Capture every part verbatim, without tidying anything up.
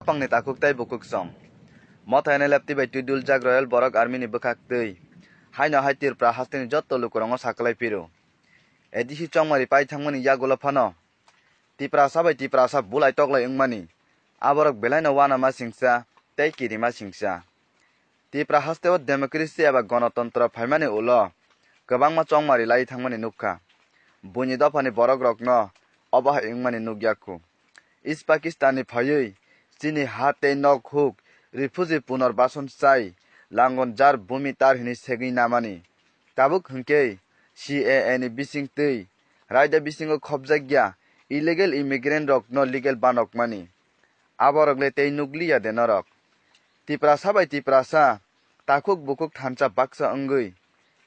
Khopangni takhuk tei bukhuk song. Motha N L F T bai twi duljak Royal Borok Army ni bwkhak twi. Haino hai Tripura hasteni jotto lukurokno saklai phiro. A D C chongmari pai thangmani yagulo phano Tiprasa bai Tiprasa bulai toklai wngmani. Aborok belaino uanama singsa tei kirima singsa. Tipra hasteo democracy eba gonotontro phaimani ulo kwbangma chongmari lai thangmani nukha. Buini dophani borokrokno obo hai wngmani nukya khu. East Pakistan ni phaiwi chini ha tei nok huk refugee punorbason chai langon jar bumi tar hini segwi namani. Tabuk hwnkhe C A A ni bisingtwi raida bisingo khopjakya illegal immigrant rokno legal banokmani. Aborok le tei nukliya de norok. Tiprasa bai Tiprasa, takhuk bukhuk thansa baksa wngwi,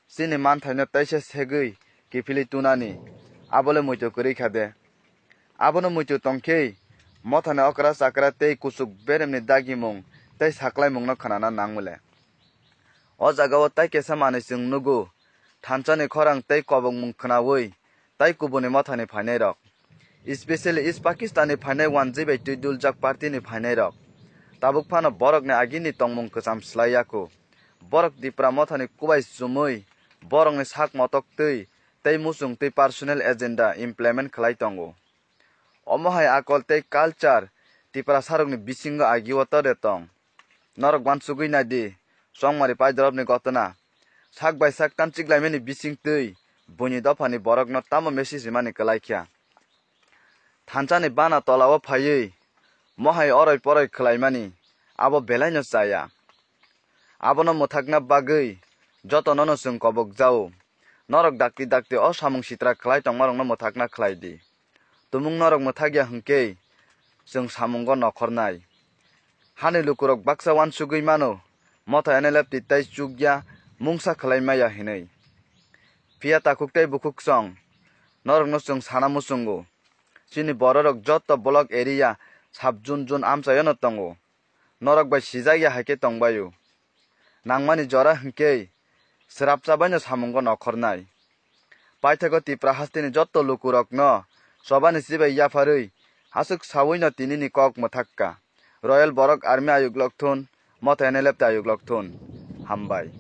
chini manthaino teisa segwi kiphilwi tunani, abo le muitu kwrwi kha de. Abono muitu tongkhe, mothani okra chakra tei kuchuk beremni dagimung tei saklaimungno khnana nangmole. O jagao tai kesa manwi chwng nugo, thansani khorang tei kobokmung khnaui, tai kubuni mothani phainairok. Especially East Pakistan ni phainai wanjwi bai twi duljak party ni phainairok. Tabuk phano borokni agini tongmung kwcham slai ya kho. Borok Tipra mothani kubai chumui, borokni sak motok twi tei muchung twi personal agenda implement khlai tongo. Omo hai akol tei culture Tiprasarokni bisingo agio tode tong. Norok uansugwi nai di, chongmari paidorobni gotona. Sak bai sak tanchik laimani bising twi buini dophani borokno tamo message rimani kwlai kha. Thansani bana tolao phaiwi mohai oroi poroi khlaimani abo belaino chaya. Abono mwthakna bagwi jotonono chwng kobok jao. Norok dakti dakti o samung sitra khlai tongmarokno mwthakna khlai di. Tumung norok mwthakya hwnkhe chwng samungo nokhornai. Hani lukurok baksa uansugwi mano, motha N L F T tei chukya mungsa khlai maya hinwi. Phiya takhuk tei bukhuk song, norokno chwng sana muchungo. Chini bororok jotto block area sub zone zone amchaiono tongo. Norok bai sijak ya hai khe tong bai-o. Nangmani jora hwnkhe srapsa baino samungo nokhornai. Paithago Tipra hasteni jotto lukurokno chobani chibai yapharwi aswk sawino tinini kok mwthak kha. Royal Borok Army ayuklok thun, motha N L F T ayuklok thun. Hambai.